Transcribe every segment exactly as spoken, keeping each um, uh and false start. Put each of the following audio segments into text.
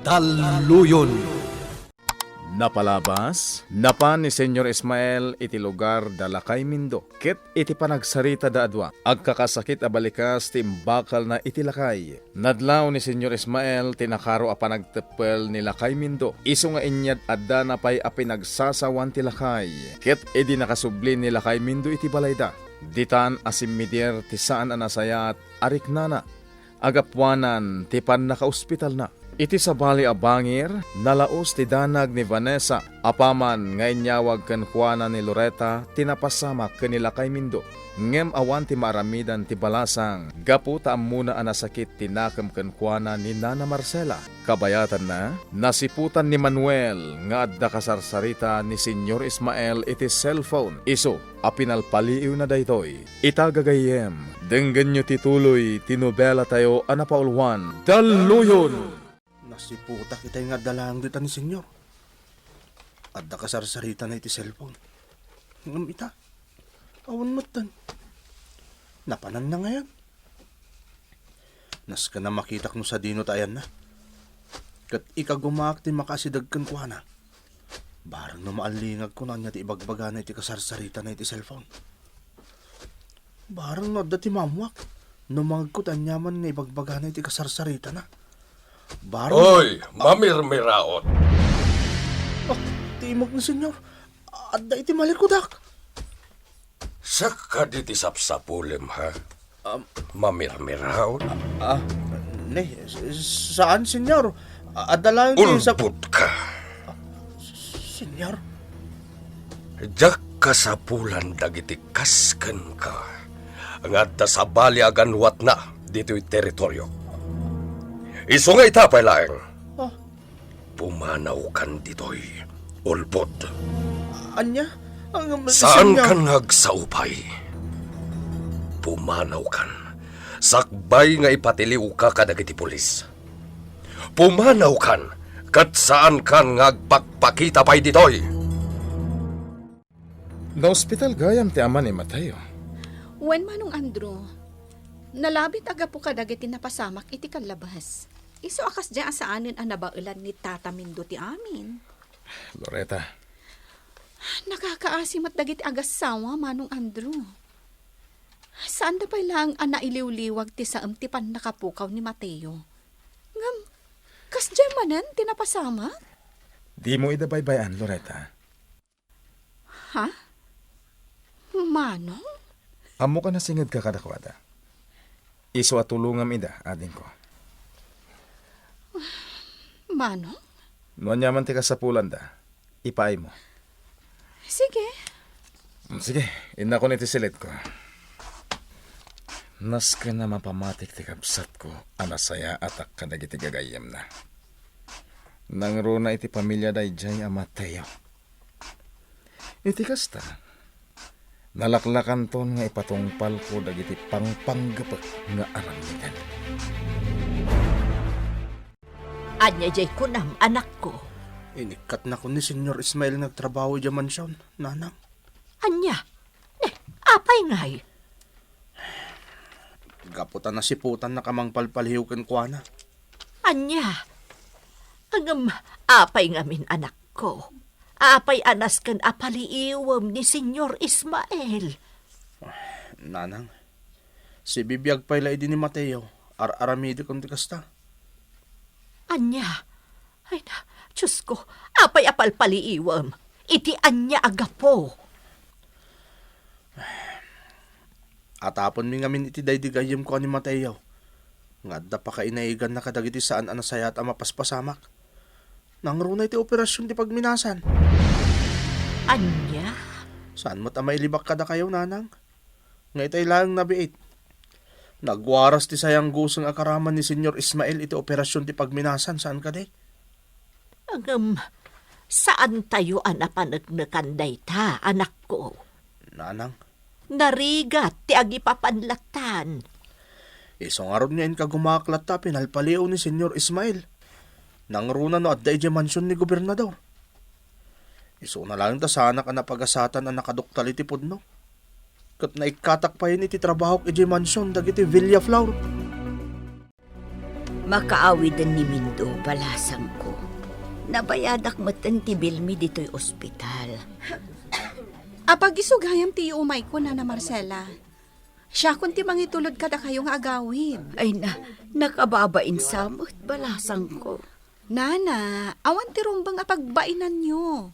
Talluyon. Napalabas, napan ni Señor Ismael iti lugar da Lakay Mindo, ket iti panagsaritada a dua, agkakasakit a balikas ti imbakalna iti lakay. Nadlaw ni Señor Ismael ti nakaro a panagteppel ni Lakay Mindo, isu nga inyad addana pay a pinagsasawan ti lakay. Ket idi nakasubli ni Lakay Mindo iti balayda, ditan a simmider ti saan a nasayaat a riknana. Agapuanan ti pannakaospitalna. Iti sabali a bangir, nalaos ti danag ni Vanessa apaman nga inyawag kenkuana ni Loretta ti napasamak ken ni Lakay Mindo, ngem awan ti maaramidan ti balasang gapu ta ammona a nasakit ti nakem kenkuana ni Nana Marcela. Kabayatanna, nasiputan ni Manuel nga adda kasarsarita ni Señor Ismael iti cellphone. Isu a pinalpaliiwna daytoy. Ita gagayyem, denggenyo ti tuloy ti nobelatayo a napauluan, Dalluyon! Nasiputak itay nga adda laeng dita ni Senyor. Adda kasarsaritana iti cellphone. Ngem ita, awan metten. Napananna ngayen. Nasken a makitak no sadino ta ayanna. Ket ikagumaak ti makaasideg kenkuana. Bareng no maallingagko no ania ti ibagbagana iti kasarsaritana iti cellphone. Bareng no adda ti maammoak no mangegko ti aniaman nga ibagbagana iti kasarsaritana. Bareng Oy, mamirmiraot! Ah, ti imok ni Senyor. Adda iti malikudak. Siak kadi ti sapsapulem, ha? Um, Mamirmiraot? Ah, ne, s-, saan, Senyor. Adda laeng ti sap- Ulbod ka. Senyor? Diak kasapulan dagiti kas kenka nga adda sabali a ganwatna ditoy teritorio. Isu nga ita pay laeng. Ah. Pumanawkan ditoy, ulbod. Ania? Ang, Saan Senyor. Kan nga agsao pay? Pumanawkan. Sakbay nga ipatiliwka kadagiti pulis. Pumanawkan, ket saankan nga agpakpakita pay ditoy. Naospital gayam ti ama ni Mateo. Wen, Manong Andrew, nalabit a gapu kadagiti napasamak iti kallabas. Isu a kasdiay a saanen a nabaelan ni Tata Mindo ti amin. Loretta. Nakakaasi met dagiti agassawa, Manong Andrew. Saanda pay laeng a nailiwliwag ti saem ti pannakapukaw ni Mateo. Ngem, kasdiay manen ti napasamak? Dimo ida baybay-an, Loretta. Ha? Manong? Ammok a nasingedka kadakuada. Isu a tulongam ida, adingko. Manong? No aniaman ti kasapulanda, ipaaymo. Sige. Mm, sige, innakon iti silitko. Nasken a mapamatik ti kabsatko a nasayaatak kadagiti gagayyemna. Nangruna iti pamiliada idiay a Mateo. Iti kasta, nalaklakanton nga ipatungpalko dagiti pangpanggepek nga aramiden. Ania diay kunam, anakko? Inikkatnakon ni Senyor Ismael nga agtrabaho idiay mansion, nanang. Ania? Ne, apay ngay? Gapu ta nasiputannak a mangpalpaliiw kenkuana. Ania? Ngem apay ngamin, anakko? Apay a nasken a paliiwem ni Senyor Ismael? Nanang, sibibiag pay la idi ni Mateo, ar-aramidek ti kasta. Ania? Ay na, Diosko, apay a palpaliiwem? Iti ania a gapu? Atapenmi ngamin iti daydi gayyemko a ni Mateo nga adda pakainaiganna kadagiti saan a nasayaat a mapaspasamak. Nangruna iti operasion ti pagminasan. Ania? Saan met a mailibak kadakayo, nanang? Nga itay laeng nabiit. Nagwaras ti sayang guseng a karaman ni Senyor Ismael iti operasion ti pagminasan, saan kadi? Ngem, saantayo a napaneknekan dayta, anakko. Nanang. Narigat ti agipapan lattan. Isu ngarud nga inkagumaak latta a pinalpaliiw ni Senyor Ismael. Nangruna no adda idiay mansion ni gobernador. Isuna laeng ta saanak a napagasatan a nakaduktal iti pudno. Ket naikkatak payen iti trabahok idiay mansion dagiti Villaflor. Makaawiden ni Mindo, balasangko. Nabayadak metten ti bilmi ditoy ospital. Apag isu gayam ti iumayko, Nana Marcela. Siakon ti mangitulod kadakayo nga agawid. Ay na, nakababain sa met, balasangko. Nana, awan ti rumbeng a pagbainanyo.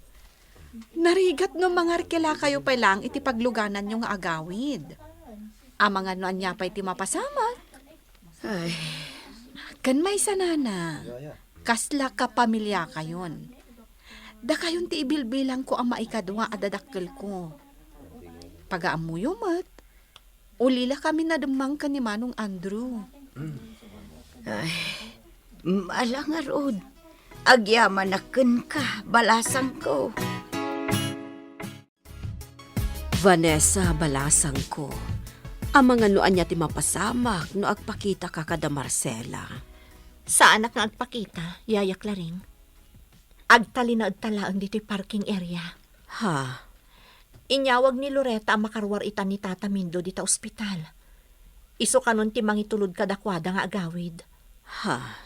Narigat no mangarkelakayo pay laeng iti paglugananyo nga agawid. Amangan no ania pay ti mapasamak. Ay. Ken maysa, Nana, kasla kapamiliakayon. Dakayon ti ibilbilangko a maikadua a dadakkelko. Pagaammoyo met, ulilakami nademmang ken ni Manong Andrew. Ay, mala ngarud. Agyamanak kenka, balasangko. Vanessa, balasangko, amangan no ania ti mapasamak no agpakitaka kada Marcela. Saanak nga agpakita, Yaya Claring. Agtalinaedta laeng ditoy parking area. Ha? Inyawag ni Loretta a makaruar ita ni Tata Mindo dita ospital. Isu kanon ti mangitulod kadakuada nga agawid. Ha?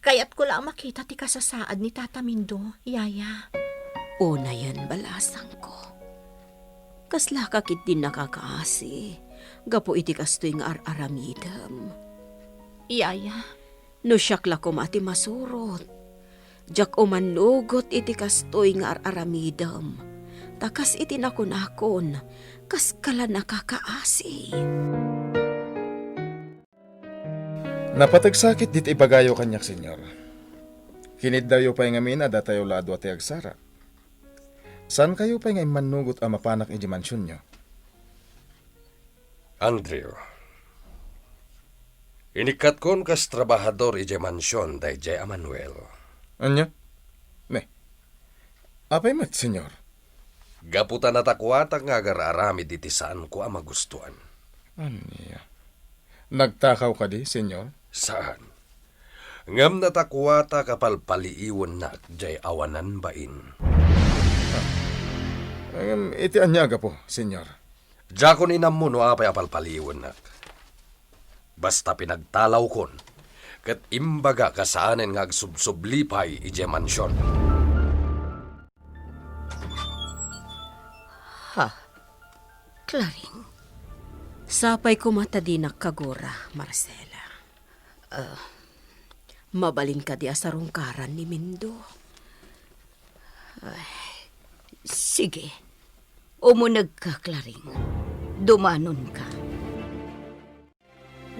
Kayatko la a makita ti kasasaad ni Tata Mindo, Yaya. Unayen, balasangko. Kaslaka ketdin nakakaasi gapu iti kastoy nga ar-aramidem. Yaya. No siak la koma ti masurot, diak umannugot iti kastoy nga ar-aramidem. Ta kas iti nakunakon, kaska la nakakaasi. Napategsakit diti ibagayo kaniak, Señor. Kiniddawyo pay ngamin a datayo la a dua ti agsara. Saankayo pay nga immannugot a mapanak idiay mansionyo? Andrew, inikkatkon kas trabahador idiay mansion daydiay a Manuel. Ania? Ne. Apay met, Señor? Gapu ta natakuatak nga agar-aramid iti saanko a magustuan. Ania? Nagtakaw kadi, Señor? Saan. Ngem natakuatak a palpaliiwennak diay awanan bain. Ah. Ngem iti ania a gapu, Señor? Diakon inammo no apay a palpaliiwennak. Basta pinagtalawkon, ket imbagak a saanen nga agsubsubli pay idiay mansion. Ha? Claring? Sapay koma ta dinak kagura, Marcela. Ah, mabalin kadi a sarungkaran ni Mindo? Ay, sige. Umunegka, Claring. Dumanonka.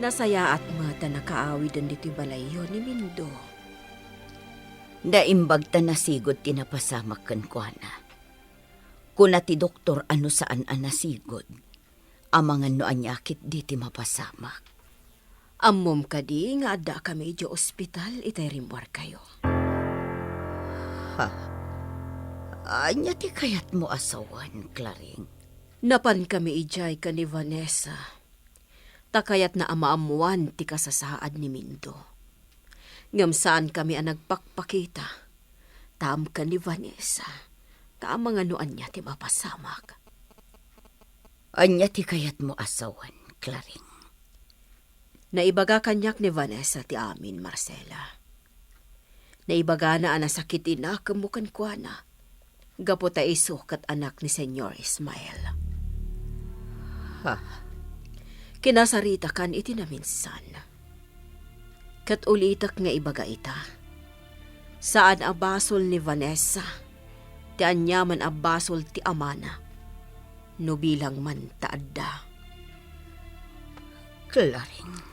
Nasayaat met a nakaawiden ditoy balayyo ni Mindo. Naimbag ta nasigud ti napasamak kenkuana. Kuna ti doktor a no saan a nasigud, amangan no ania ketdi ti mapasamak. Ammom kadi nga addakami idiay ospital itay rimmuarkayo? Ha? Ania ti kayatmo a sawen, Claring? Napankami idiay ken ni Vanessa. Ta kayatna a maammoan ti kasasaad ni Mindo. Ngem saankami a nagpakpakita, ta ammo ken ni Vanessa, ta amangan no ania ti mapasamak. Ania ti kayatmo a sawen, Claring? Naibaga kaniak ni Vanessa ti amin, Marcela. Naibagana a nasakit ti nakemmo kenkuana, gapu ta isu ket anak ni Señor Ismael. Ha? Kinasaritakan iti naminsan. Ket ulitek nga ibaga ita, saan a basol ni Vanessa ti aniaman a basol ti amana, no bilang man ta adda. Claring.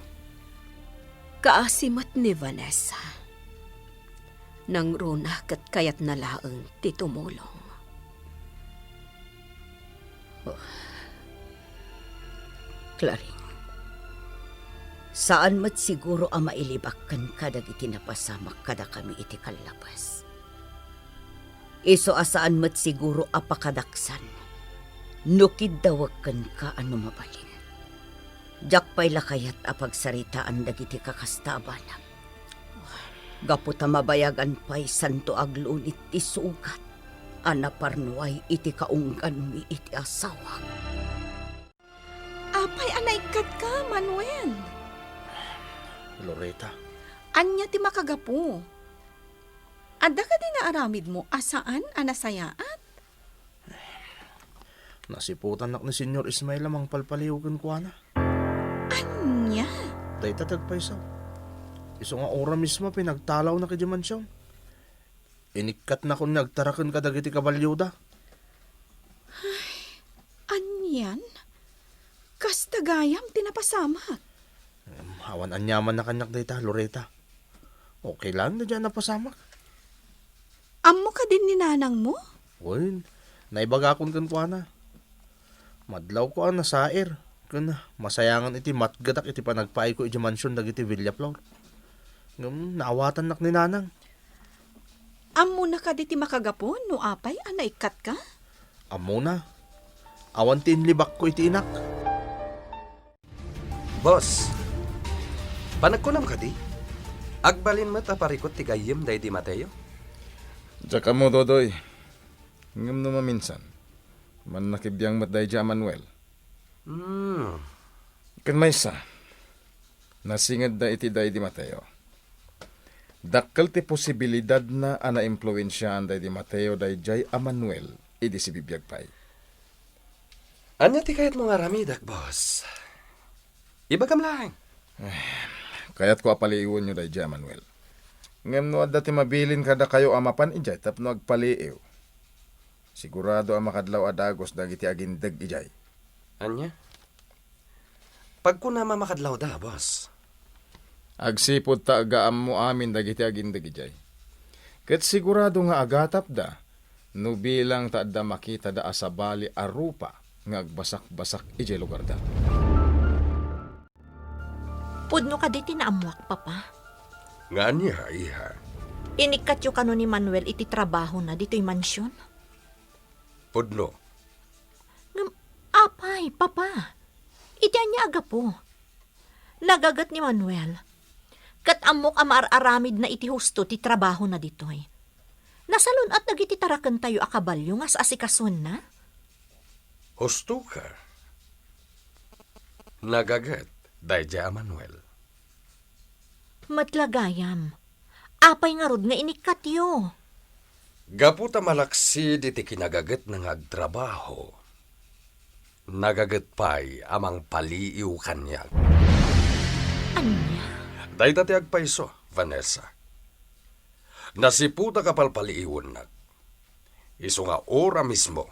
Kaasi met ni Vanessa. Nangruna ket kayatna laeng ti tumulong. Oh. Claring, saan met siguro a mailibak kenka dagiti napasamak kadakami iti kallabas. Isu a saan met siguro a pakadaksan no kiddawek kenka a no mabalin. Diak pay la kayat a pagsaritaan dagiti kakasta a banag. Gapu ta mabayagan pay santo aglunit ti sugat a naparnuay iti kaungganmi iti asawak. Apay a naikkatka, Manuel? Loretta, Ania ti makagapu? Adda kadi nga aramidmo a saan a nasayaat? Nasiputannak ni Señor Ismael a mangpalpaliiw kenkuana. Ania? Dayta ti agpayso. Isu nga ura mismo pinagtalawnak idiay mansion. Inikkatnakon nga agtaraken kadagiti kabalioda. Anian? Kasta gayam ti napasamak. Em, awan aniamanna kaniak dayta, Loretta. Okay lang daydiay a napasamak. Ammo kadin ni nanangmo? Wen, naibagakon kenkuana. Madlawko a nasair, ken masayangan iti matgetak iti panagpaayko idiay mansion dagiti Villaflor. Ngem naawatannak ni nanang. Ammona kadi ti makagapu no apay a naikkatka? Ammona. Awan ti inlibakko iti inak. Boss, panagkunam kadi? Agbalin met a parikut ti gayyem daydi Mateo? Diak ammo, Dodoy. Ngem no maminsan, mannakibiang met daydi a Manuel. Hmm. Ken maysa, nasingedda iti daydi Mateo. Dakkel ti posibilidadna a naimpluensiaan daydi Mateo daydiay a Manuel idi sibibiag pay. Ania ti kayatmo nga aramidek, boss? Ibagam laeng. Eh, kayatko a paliiwenyo daydiay a Manuel. Ngem no adda ti mabilin kadakayo a mapan idiay tapno agpaliiw, sigurado a makadlaw a dagus dagiti agindeg idiay. Ania? Pagkunam a makadlawda, boss. Agsipud ta agaammo amin dagiti agindeg idiay. Ket sigurado nga agatapda no bilang ta adda makitada a sabali a rupa nga agbasakbasak idiay lugarda. Pudno kadi ti naammuak, Papa. Nga ania, iha? Inikkatyo kano ni Manuel iti trabahona ditoy mansion? Pudno. Ngem, apay, Papa? Iti ania a gapu? Nagaget ni Manuel. Ket ammok a maar-aramidna iti husto ti trabahona ditoy. Nasalun-at dagiti tarakentayo a kabalio nga as-asikasuenna. Hustoka. Nagaget daydiay a Manuel. Met la gayam, apay ngarud nga inikkatyo? Gapu ta malaksid iti kinagagetna nga agtrabaho, nagaget pay a mangpaliiw kaniak. Ania? Dayta ti agpayso, Vanessa. Nasiputak a palpaliiwennak. Isu nga ura mismo,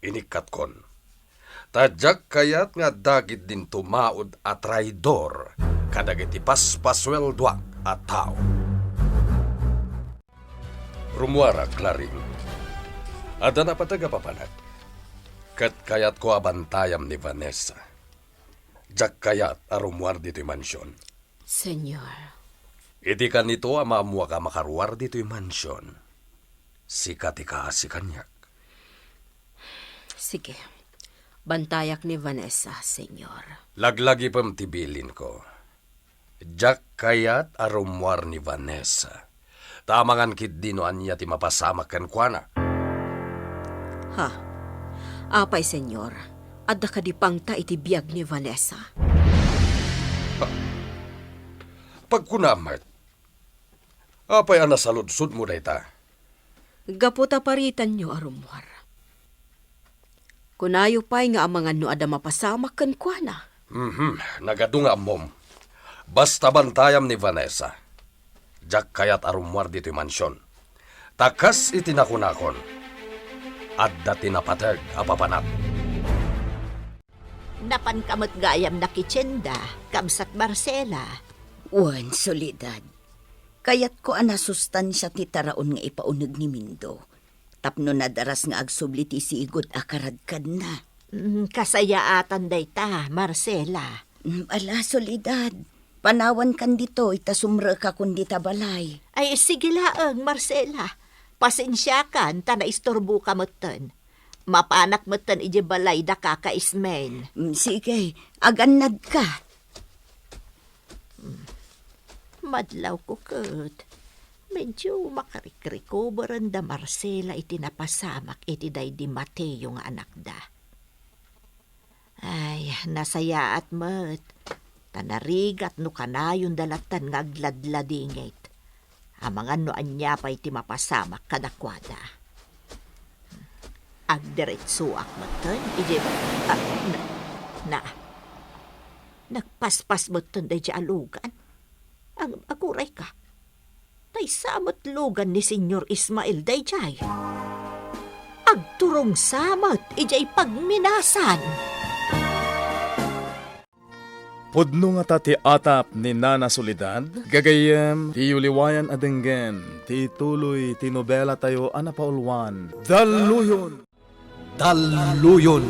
inikkatkon. Ta diak kayat nga adda ketdin tumaud a traidor kadagiti paspasueldoak a tao. Rummuarak, Clarin. Adda napateg a papanak. Ket kayatko a bantayam ni Vanessa. Diak kayat a rummuar ditoy mansion. Señor. Iti kanito a maammuak a makaruar ditoy mansion, sika ti kaasi kaniak. Sige. Bantayak ni Vanessa, Señor. Laglagipem ti bilinko. Diak kayat a rummuar ni Vanessa. Ta amangan ketdi no ania ti mapasamak kenkuana. Ha? Apay, Señor, adda kadi pangta iti biag ni Vanessa? Ha? Pagkunam met, apay a nasaludsodmo dayta? Gapu ta paritanyo a rummuar. Kunayo pay nga amangan no adda mapasamak kenkuana. Mhm, nagadu nga ammom. Basta bantayam ni Vanessa. Diak kayat a rummuar ditoy mansion. Ta kas iti nakunakon, adda ti napateg a papanak. Napanka met gayam nakitienda, kabsat Marcela. Wen, Soledad. Kayatko a nasustansia ti taraon nga ipauneg ni Mindo. Tapno nadaras nga agsubli ti sigud a karadkadna. Mm, kasayaatan dayta, Marcela. Mm, ala, Soledad. Panawankan ditoy ta sumrekakon dita balay. Ay, sige laeng, Marcela. Pasensiakan ta naisturboka metten. Mapanak metten idiay balay da Kaka Ismael. Mm, sige, agannadka. Madlawko ket, medyo makarikrikoberen da Marcela iti napasamak iti daydi Mateo nga anakda. Ay, nasayaat met. Ta narigat no kanayonda lattan nga agladladingit. Amangan no ania pay ti mapasamak kadakuada. Agdiretsoak metten idiay, ah, na, na, nagpaspas metten daydiay a lugan. Ag-, agurayka. Taysa met lugan ni Señor Ismael daydiay. Agturongsa met idiay pagminasan. Pudno ngata ti atap ni Nana Soledad? Gagayyem, ti iyuliwayan a denggen ti ituloy ti nobelatayo a napauluan, Dalluyon! Dalluyon!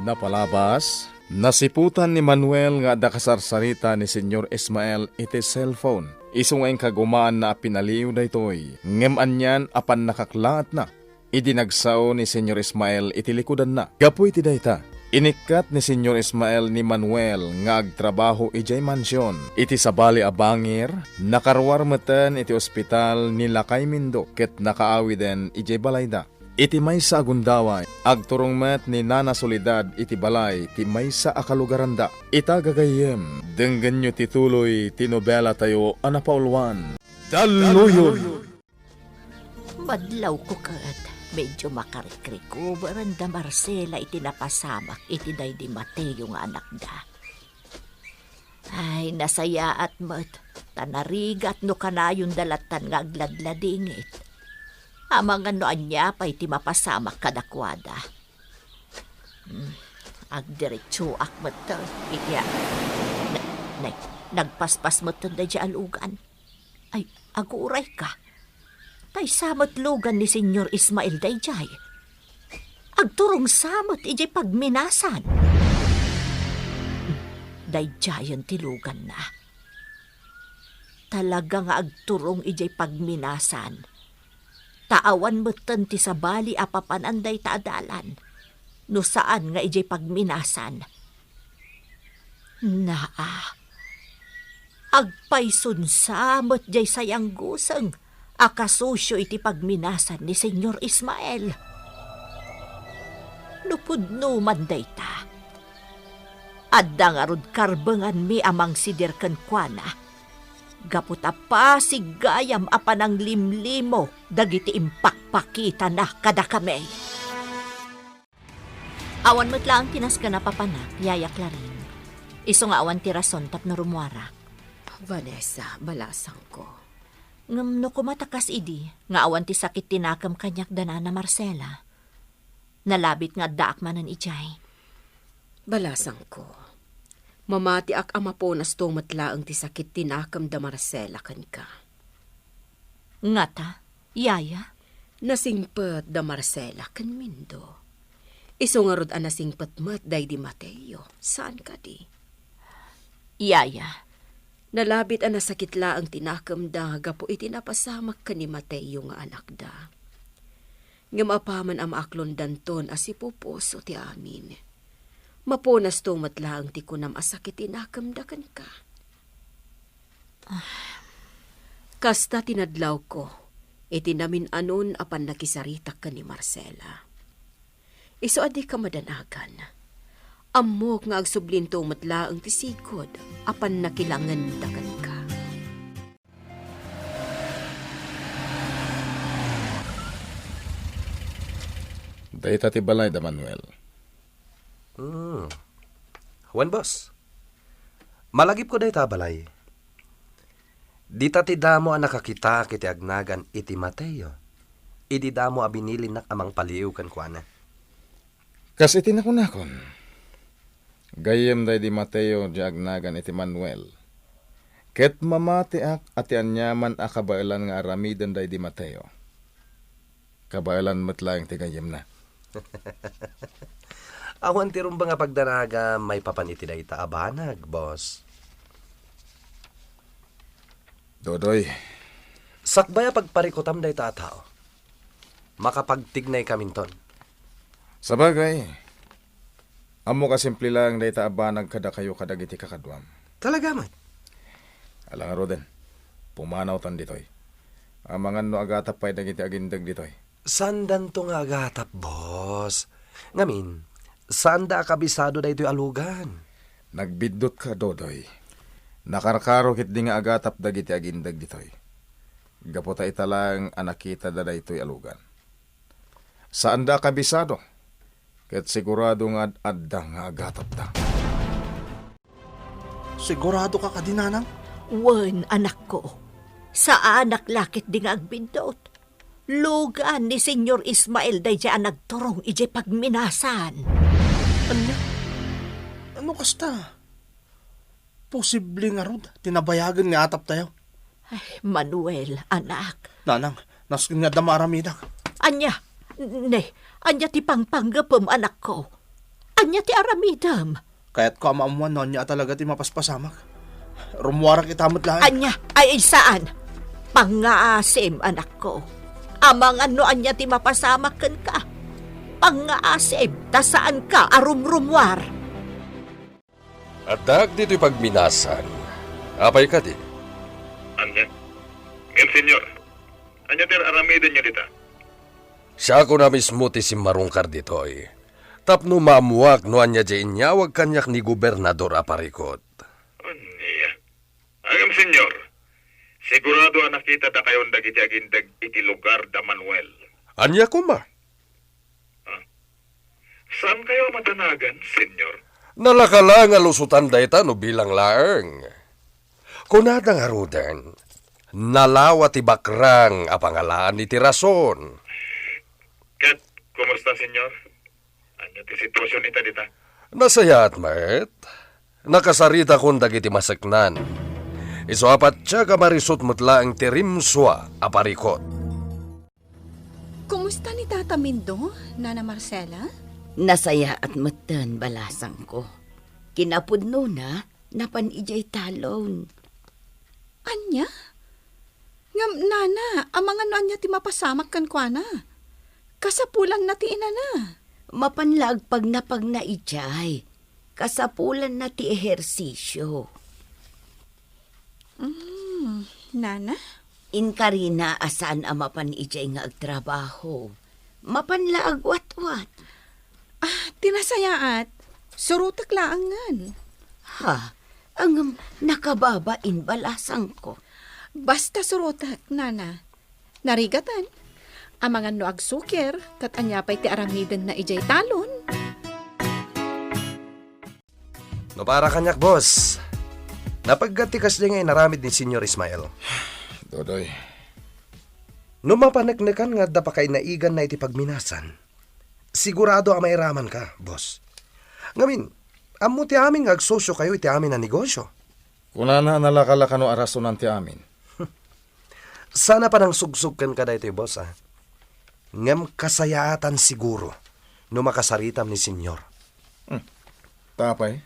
Napalabas, nasiputan ni Manuel nga adda kasarsarita ni Señor Ismael iti cellphone. Isu nga inkagumaanna a pinaliiw daytoy, ngem anian a pannakaklaatna idi nagsao ni Señor Ismael iti likudanna. Gapu iti dayta, inikkat ni Señor Ismael ni Manuel nga agtrabaho idiay mansion. Iti sabali a bangir, nakaruar metten iti ospital ni Lakay Mindo ket nakaawiden idiay balayda. Iti maysa a gundaway, agturong met ni Nana Soledad iti balay ti maysa a kalugaranda. Ita gagayyem, denggenyo ti tuloy ti nobelatayo a napauluan, Dalluyon! Madlawko ket, medyo makarikricover da Marcela iti napasamak iti daydi Mateo nga anakda. Ay, nasayaat met, ta narigat no kanayonda lattan nga agladladingit. Amangan no ania pay ti mapasamak kadakuada. Hmm, agdiretsoak met, iti a-, na-, na-, nagpaspas met daydiay a lugan. Ay, agurayka. Taysa met lugan ni Señor Ismael daydiay. Agturongsa met idiay pagminasan. Daydiayen ti luganna. Talaga nga agturong idiay pagminasan. Ta awan metten ti sabali a papanan dayta a dalan, no saan nga idiay pagminasan. Naa, agpaysunsa met diay sayangguseng a kasosio iti pagminasan ni Señor Ismael. No pudno man dayta, adda ngarud karbenganmi a mangsidir kenkuana, gapu ta pasig gayam a pananglimlimo dagiti impakpakitana kadakami. Awan met laeng ti nasken a papanak, Yaya Clarin. Isu nga awan ti rason tapno rummuarak. Vanessa, balasangko. Ngem no koma ta kas idi, nga awan ti sakit ti nakem kaniak da Nana Marcela. Nalabit nga addaak manen idiay. Balasangko. Mamatiak a mapunasto met laeng ti sakit ti nakem da Marcela kenka. Ngata, Yaya? Nasingpet da Marcela ken Mindo. Isu ngarud a nasingpet met daydi Mateo, saan kadi? Yaya. Nalabit a nasakit laeng ti nakemda gapu iti napasamak ken ni Mateo nga anakda. Ngem apaman a maaklondanton a sipupuso ti amin, mapunasto met laeng ti kunam a sakit ti nakemda kenka. Kasta ti nadlawko iti namin-anon a pannakisaritak ken ni Marcela. Isu a dika madanagan. Ammok nga agsublinto met laeng ti sigud a pannakilangenda kenka. Dayta ti balay da Manuel. Hmm. Wen, boss. Malagipko dayta a balay. Dita ti damo a nakakitak iti agnagan iti Mateo, idi damo a binilinnak a mangpaliiw kenkuana. Kas iti nakunakon, gayyem daydi Mateo di agnagan iti Manuel. Ket mamatiak a ti aniaman a kabaelan nga aramiden daydi Mateo. Kabaelan met laeng ti gayyemna. Awan ti rumbeng a pagdanagam maipapan iti dayta a banag, boss. Dodoy. Sakbay a pagparikutam dayta a tao, makapagtignaykam inton. Sabagay, ammok a simple laeng dayta a banag kadakayo kadagiti kakaduam. Talaga met? Ala ngaruden, pumanawtan ditoy. Amangan no agatap pay dagiti agindeg ditoy. Saandanto nga agatap, boss. Ngamin, saanda a kabisado daytoy a lugan. Nagbiddutka, Dodoy. Nakarkaro ketdi nga agatap dagiti agindeg ditoy. Gapu ta ita laeng a nakitada daytoy a lugan. Saanda a kabisado, ket sigurado nga ad-adda nga agatapda. Siguradoka kadi, nanang? Wen, anakko. Saanak la ketdi nga agbiddut. Lugan ni Señor Ismael daydiay a nagturong idiay pagminasan. Ania? Ano kasta? Posible ngarud ti nabayagen nga ataptayo. Ay, Manuel, anak. Nanang, nasken nga adda maaramidak. Ania? Ne, ania ti pangpanggepem, anakko? Ania ti aramidem? Kayatko a maammuan no ania a talaga ti mapaspasamak. Rummuarak ita met laeng. Ania? Ay, saan. Pangngaasim, anakko. Amangan no ania ti mapasamak kenka. Pangngaasim, ta saanka a rumrummuar. Addaak ditoy pagminasan. Apay kadi? Ania? Ngem, Señor, ania ti ar-aramidenyo dita? Siakon a mismo ti simmarungkar ditoy, tapno maammuak no ania diay inyawag kaniak ni Gobernador a parikut. Ania? Ngem, Señor, sigurado a nakitadakayon dagiti agindeg iti lugar da Manuel. Ania koma? Ah, saankayo a madanagan, Señor? Nalaka la nga lusotan dayta no bilang laeng. Kunada ngaruden, nalawa ti bakrang a pangalaan iti rason. Ket kumusta, Señor? Ania ti situasion ita dita? Nasayaat met. Nakasaritakon dagiti maseknan. Isu a patiek a marisut met laeng ti rimsua a parikut. Kumusta ni Tata Mindo, Nana Marcela? Nasayaat metten, balasangko. Kinapudnona, napan idiay talon. Ania? Ngem, Nana, amangan no ania ti mapasamak kenkuana? Kasapulanna ti inana. Mapan la agpagnapagna idiay. Kasapulanna ti ehersisio. Mm, Nana? Inkarina a saan a mapan idiay nga agtrabaho. Mapan la agwatwat. Ah, ti nasayaat, surotek laengen. Ha? Ngem nakababain, balasangko. Basta surotek, Nana. Narigaten. Amangan no agsukir, ket ania pay ti aramidenna idiay talon? No para kaniak, boss, napeggat ti kasdiay nga inaramid ni Señor Ismael. Dodoy. No mapaneknekan nga adda pakainaiganna iti pagminasan, sigurado a mairamanka, boss. Ngamin, ammo ti amin nga agsosiokayo iti amin a negosio. Kunana a nalaka la kano a rasonan ti amin. Saan a panangsugsog kenka daytoy, boss, a. Ngem kasayaatan siguro no makasaritam ni Señor. Hmm. Tapay?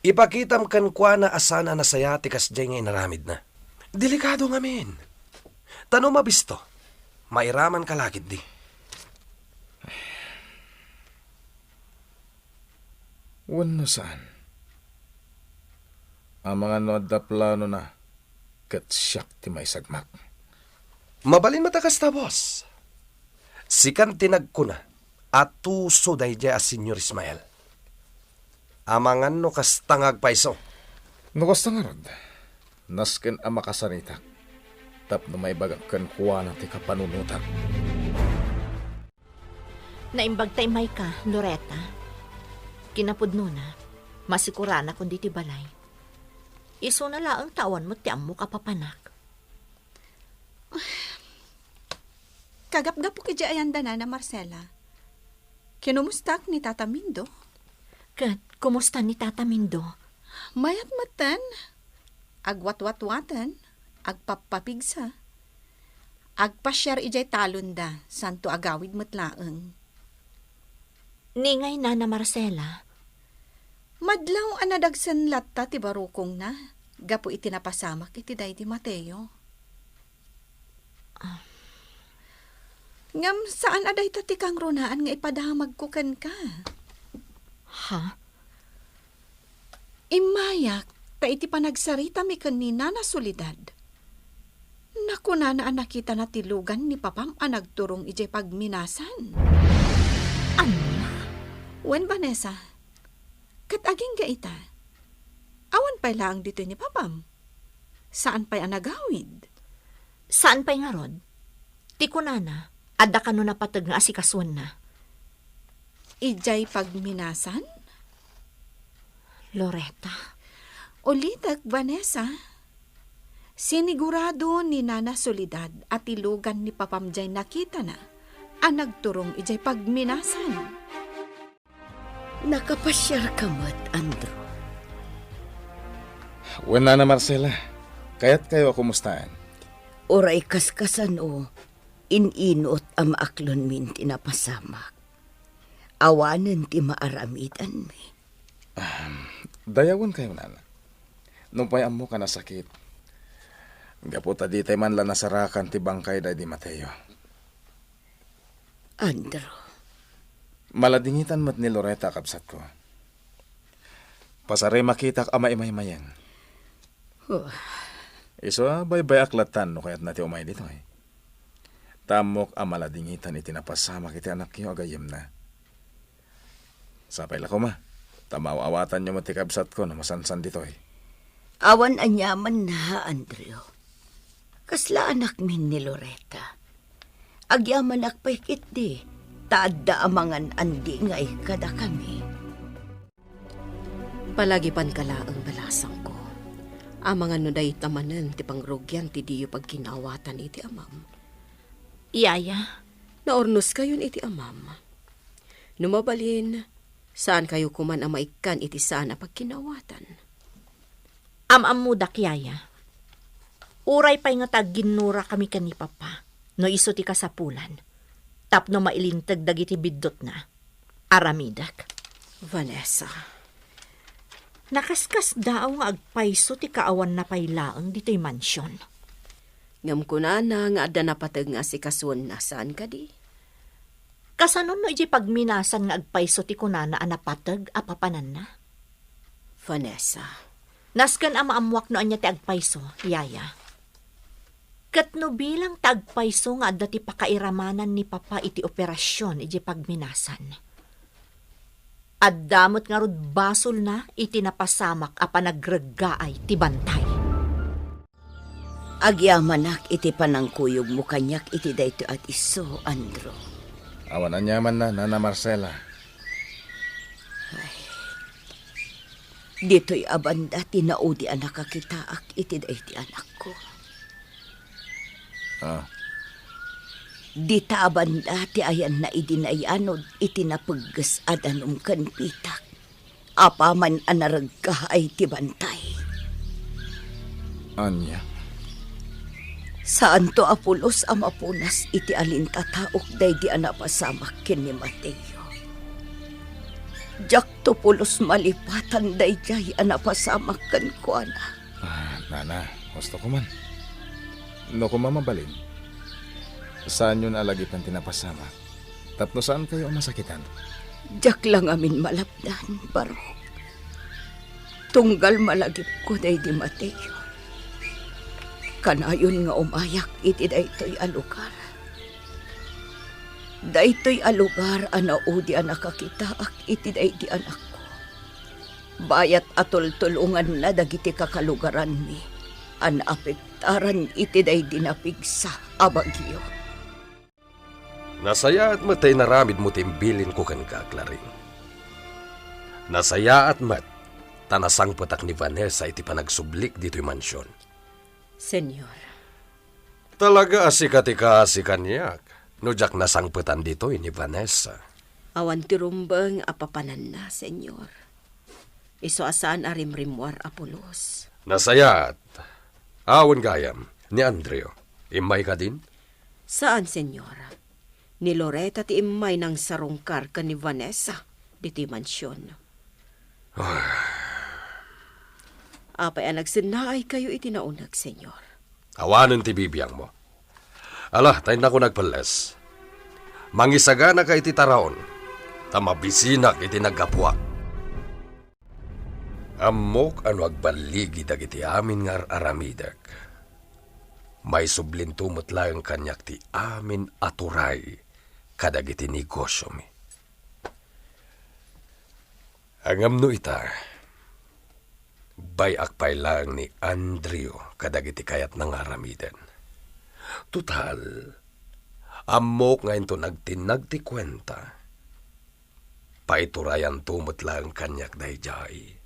Ipakitam kenkuana a saan a nasayaat ti kasdiay nga inaramidna. Delikado ngamin. Ta no mabisto, mairamanka la ketdi. Wenno saan. Amangan no adda planona, ket siak ti maisagmak. Mabalin met a kasta, boss. Sikan ti nagkuna a tuso daydiay a Señor Ismael. Amangan no kasta nga agpayso. No kasta ngarud, nasken a makasaritak tapno maibagak kenkuana ti kapanunotak. Naimbag ta immayka, Loretta. Kinapudnona, masikuranakon ditoy balay. Isuna laeng ta awan met ti ammok a papanak. Kagapgapok idiay ayan da, Nana Marcela. Kinumustak ni Tata Mindo? Ket kumusta ni Tata Mindo? Mayat metten. Agwatwatwaten, agpappapigsa. Agpasiar idiay talonda, santo agawid met laeng. Ni ngay, Nana Marcela? Madlaw a nadagsen latta ti barukongna gapu iti napasamak iti daydi Mateo. Ah. Ngem saan a dayta ti kangrunaan nga ipadamagko kenka. Ha? Immayak ta iti panagsaritami ken ni Nana Soledad, nakunana a nakitana ti lugan ni papam a nagturong idiay pagminasan. Ania? Wen, Vanessa, ket agingga ita, pay laeng ditoy ni papam. Saan pay a nagawid. Saan pay ngarud? Ti kunana, adda kano napateg nga asikasuenna. Idiay pagminasan? Loretta. Ulitek, Vanessa. Sinigurado ni Nana Soledad a ti lugan ni papam diay nakitana a nagturong idiay pagminasan. Nakapasiarka met, Andrew? Wen, Nana Marcela. Kayatkayo a kumustaen? Uray kaskasano, in-inut a maaklonmin ti napasamak. Awanen ti maaramidanmi. Ahem. Dayawenkayo, Nana. Nupay ammok a nasakit, gapu ta ditay man la nasarakan ti bangkay daydi Mateo. Andrew. Maladingitan met ni Loretta a kabsatko. Pasari makitak a maimaymayeng. Oh. Isu a baybay-ak lattan no kayatna ti umay ditoy. Ta ammok a maladingitan iti napasamak iti anakyo a gayyemna. Sapay la koma, ta maaw-awatanyo met ti kabsatko no masansan ditoy. Awan aniamanna, Andrew. Kasla anakmin ni Loretta. Agyamanak pay ketdi, ta adda amangan a nangngegngeg kadakami. Palagipanka laeng, balasangko. Amangan no dayta manen ti pangrugian ti diyo pagkinaawatan iti amam. Yaya. Naurnoskayon iti amam. No mabalin, saankayo koman a maikkan iti saan a pagkinaawatan. Am-ammodak, yaya. Uray pay nga ta agginnurakami ken ni papa, no isu ti kasapulan, tapno mailinteg dagiti biddutna. Aramidek. Vanessa. Nakaskasdaaw nga agpayso ti kaawanna pay laeng ditoy mansion. Ngem kunana nga adda napateg nga asikasuenna, saan kadi? Kasano no idiay pagminasan nga agpayso ti kunana a napateg a papananna? Vanessa. Nasken a maammoak no ania ti agpayso, yaya. Ket no bilang ta agpayso nga adda ti pakairamanan ni papa iti operasion idiay pagminasan, adda met ngarud basolna iti napasamak a panagreggaay ti bantay. Agyamanak iti panangkuyogmo kaniak iti daytoy a disso, Andrew. Awan aniamanna, Nana Marcela. Ay. Ditoy a banda ti naudi a nakakitaak iti daydi anakko. Ah. Dita a banda ti ayanna idi nayanod iti napegges a danum ken pitak, apaman a nareggaay ti bantay. Ania? Saanto a pulos a mapunas iti alintataok daydi a napasamak ken ni Mateo. Diakto pulos malipatan daydiay a napasamak kenkuana. Ah, nana, husto koman. No koma mabalin, saanyon a lagipen ti napasamak. Tapno saankayo a masakitan. Diak la ngamin malapdan, Barok. Tunggal malagipko daydi Mateo, kanayon nga umayak iti daytoy a lugar. Daytoy a lugar a naudi a nakakitaak iti daydi anakko. Bayat a tultulonganna dagiti kakalugaranmi a naapektaran iti daydi napigsa a bagyo. Nasayaat met ta inaramidmo ti imbilinko kenka, Clarin. Nasayaat met ta nasangpetak ni Vanessa iti panagsublik ditoy mansion. Señor. Talaga a sika ti kaasi kaniak no diak nasangpetan ditoy ni Vanessa. Awan ti rumbeng a papananna, Señor. Isu a saan a rimrimmuar a pulos. Nasayaat. Awan gayam, ni Andrew. Immay kadin? Saan, Señor. Ni Loretta ti immay nangsarungkar ken ni Vanessa ditoy mansion. Apay a nagsennaaykayo iti nauneg, Señor? Awanen ti bibiangmo. Ala, ta innak nagpelles. Mangisaganaka iti taraon, ta mabisinak iti naggapuak. Ammok a no agballigi dagiti amin nga ar-aramidek, maisublinto met laeng kaniak ti amin a turay kadagiti negosiomi. Ngem no ita, Bay-ak pay laeng ni Andrew kadagiti kayatna nga aramiden. Total, ammok nga inton agtinnag ti kuenta, paiturayanto met laeng kaniak daydiay.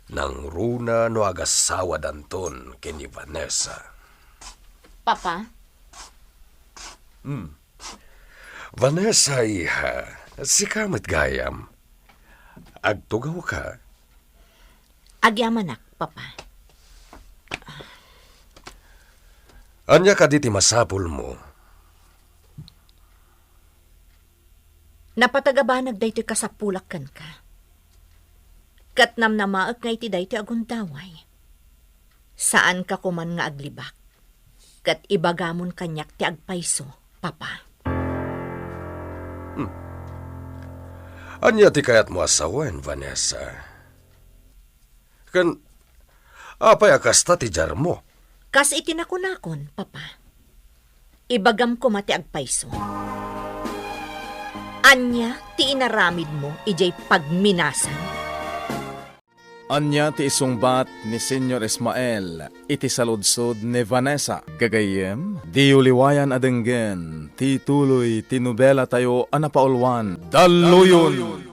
Nangruna no agasawadanton ken ni Vanessa. Papa? Hmm. Vanessa, iha, sika met gayam. Agtugawka? Agyamanak, Papa. Ania kadi ti masapulmo? Napatagabanag daytoy kasapulak kenka. Ket namnamaek nga iti daytoy a gundaway, saanka koman nga aglibak, ket ibagamon kaniak ti agpayso, Papa. Hmm. Ania ti kayatmo a sawen, Vanessa? Ken apay a kasta ti diarmo? Kas iti nakunakon, Papa. Ibagam koma ti agpayso. Ania ti inaramidmo idiay pagminasan? Ania ti isungbat ni Señor Ismael iti saludsod ni Vanessa? Gagayyem, diyo liwayan a denggen ti tuloy ti nobelatayo a napauluan, Dalluyon!